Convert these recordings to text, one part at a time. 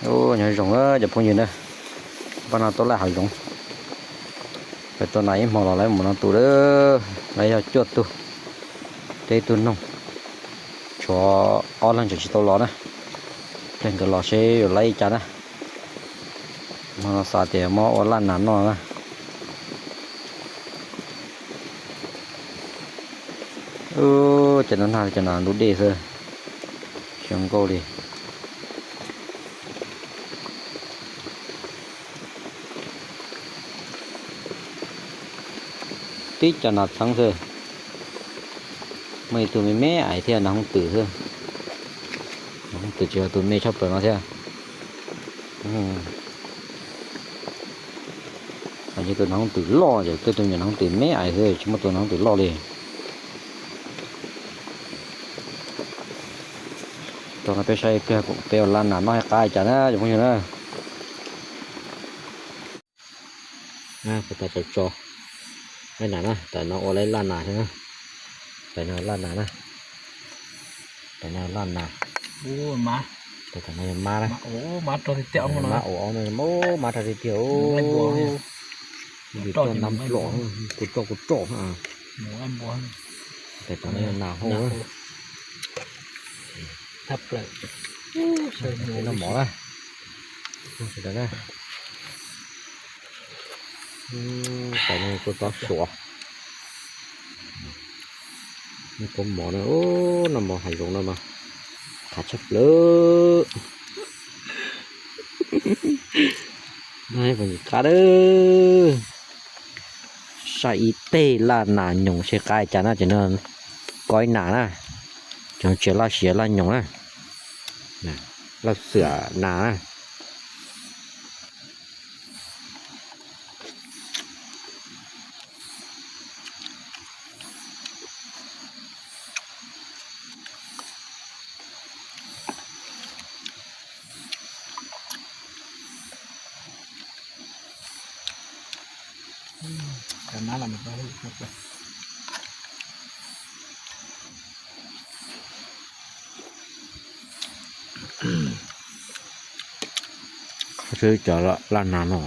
Nyob zoo cov phooj ywg na, pab no tuaj laij hav zoov, peb tuaj na ib hmo los lawv mus no tus, lawv yog cuaj tug, thiab ib tug noog, tshuav ob leeg tseem tsis tau los na, cia nkawd los seb yuav laij li cas na. Hmo no xav tias muab ua laj nas noj na. Ces no nag ces no ntub dej xwb, zoo nkauj li. Tib co nas txheeb xwb. Muaj ib tug me me ais thiab nas hooj twm xwb. Nas hooj twm tsis yog tus me tshaj plaws no thiab. Ces tus nas hooj twm loj ces tej tus nyuam nas hooj twm me ais xwb, tsis muaj tus nas hooj twm loj li. Tso no peb saib peb ua laj nas noj qab li cas na cov phooj ywg na. Puag ta tso, tso, laj nas na, tam no ua laj nas thiab na. Tam no laj nas na, tam no laj nas. Tam no yog mab na, mab ua ob no, mab rog tiag tiag, yus coj nab nplom, kuv coj kuv coj. Tam no yog nas hau. Noj mov na, sawv daws na. Tam no kuv tov suav, kuv mov na, noj mov hav zoov no mas qab tshaj plaws. Qab lawm. Saib ib teg laj nas nyoos seb qab li cas na, ces no koib nas na, cov tsev laj siav laj nyoos na, laj xwm nas na. Qhov tseeb cov laj nas no.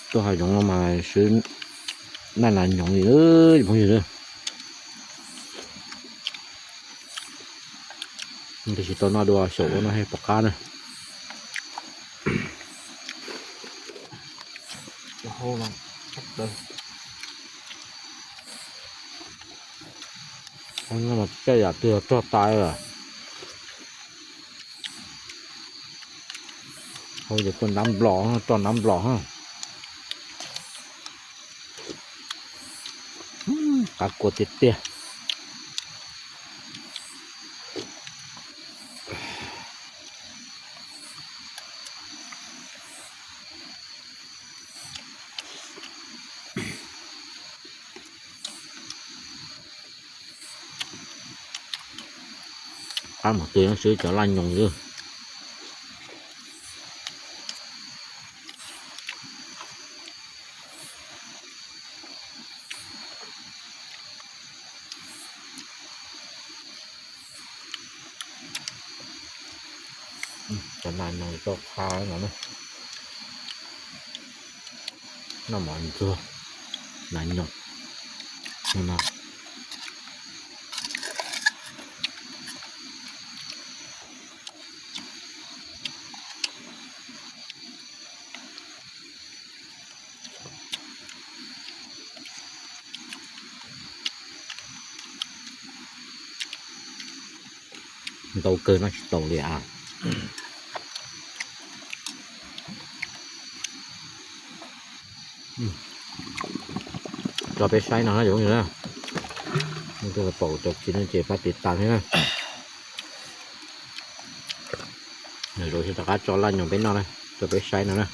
Tuaj hav zoov no mas swb laj nas nyoos li phooj ywg. Tab sis tau noj dua xyaum ua no thiaj pom qab na. Coj yam twg los rog tas lawm. Hau ces tuaj nab nplom, roj nab nplom. Qab kua tiag tiag. Qab mus twg swb cov laj nyoos xwb. Cov nas nyoos tau qha no na. Noj mov ntxuag nas nyoos no. Ntau kawg noj tsis tau li as. Tso peb saib no na cov phooj ywg na. Nej twg los pom cov txiv no ces pab tiv tas thiab na. Nws lus xyov rov qab tso laj nyoos peb noj na, tso peb saib no na.